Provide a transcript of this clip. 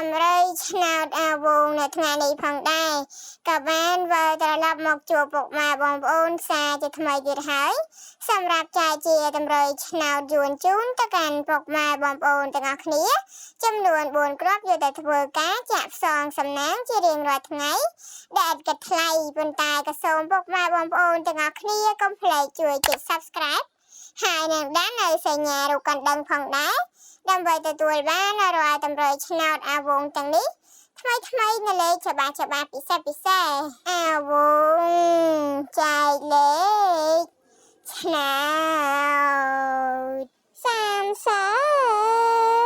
តម្រុយឆ្នោតអាវងនៅថ្ងៃនេះផងដែរក៏បានវិលត្រឡប់មកជួបពុកម៉ែបងប្អូនសាជាថ្មីទៀតហើយសម្រាប់ចែកជាតម្រុយឆ្នោតយួនជូនទៅកាន់ពុកម៉ែបងប្អូនទាំងអស់គ្នាចំនួន4គ្រាប់យកទៅធ្វើការចាក់ផ្សងសំណាងជារៀងរាល់ថ្ងៃដែលឥតគិតថ្លៃប៉ុន្តែក៏សូមពុកម៉ែបងប្អូនទាំងអស់គ្នាកុំភ្លេចជួយចុច Subscribe ហើយនឹងដាក់នៅសញ្ញារូបកណ្ដឹងផងដែរដើម្បីទទួលបានរាល់តម្រុយឆ្នោតអាវងទាំងនេះថ្មីថ្មីនៅលេខច្បាស់ច្បាស់ពិសេសពិសេសអាវងចែកលេខឆ្នោត30។